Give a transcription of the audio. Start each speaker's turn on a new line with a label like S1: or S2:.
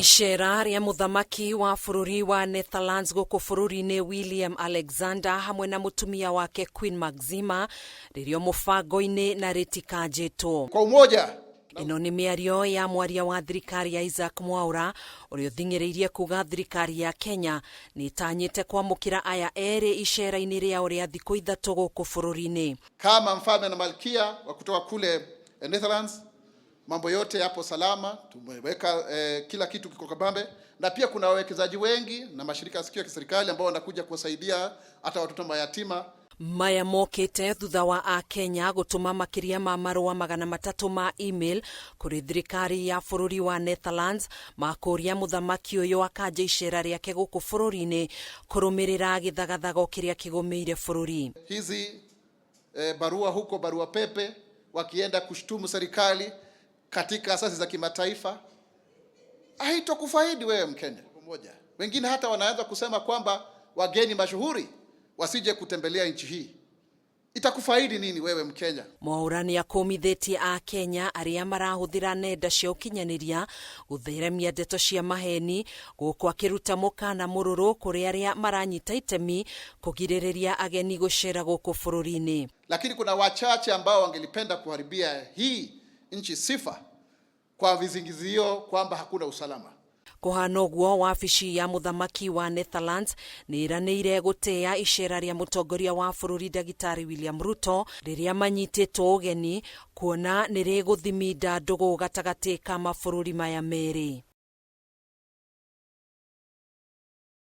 S1: Icera rĩa mũthamaki wa bũrũri wa Netherlands gũkũ bũrũri-inĩ William Alexander hamwe na mũtumia wake Queen Maxima rĩrĩ o mũbango-inĩ na rĩtikanjĩtwo.
S2: Kwa umoja.
S1: Ĩno nĩ mĩario ya mwaria wa thirikari ya Isaac Mwaura ũrĩa ũthing'ĩrĩirie kuga thirikari ya Kenya nĩ ĩtanyĩte kwamũkĩra aya erĩ icera-inĩ rĩao rĩa thikũ 3 gũkũ bũrũri-inĩ.
S2: Kama mfalme na malkia wa kutoka kule Netherlands, mambo yote yapo salama, tumeweka kila kitu kiko kabambe, na pia kuna wawekezaji wengi na mashirika yasiyo ya kiserikali ambao wanakuja kuwasaidia hata watoto mayatima.
S1: Maya mokĩte thutha wa akenya gũtũma makĩria ma marũa 300 ma email kũrĩ thirikari ya bũrũri wa Netherlands makũria mũthamaki ũyũ akanja icera rĩake gũkũ bũrũri-inĩ kũrũmĩrĩra gĩthagathago kĩrĩa kĩgũmĩire bũrũri.
S2: Hizi barua huko barua pepe wakienda kushtumu serikali katika asasi za kimataifa haitokufaidi wewe Mkenya. Wengine hata wanaanza kusema kwamba wageni mashuhuri wasije kutembelea nchi hii. Itakufaidi nini wewe Mkenya?
S1: Mwaura nĩ akũmithĩtie akenya arĩa marahũthĩra nenda cia ũkinyanĩria gũtheremia ndeto cia maheni gũkũ akĩruta mũkana mũrũrũ kũrĩ arĩa maranyita itemi kũgirĩrĩria ageni gũcera gũkũ bũrũri-inĩ.
S2: Lakini kuna wachache ambao wangelipenda kuharibia hii nchi sifa kwa vizingizio kwamba hakuna usalama.
S1: Kũhana ũguo, wabici ya mũthamaki wa Netherlands nĩ ĩranĩire gũtĩa icera rĩa mũtongoria wa bũrũri Ndagĩtarĩ William Ruto rĩrĩa manyitĩtwo ũgeni kuona nĩ rĩgũthiminda ndũgũ gatagatĩ ka mabũrũri maya merĩ.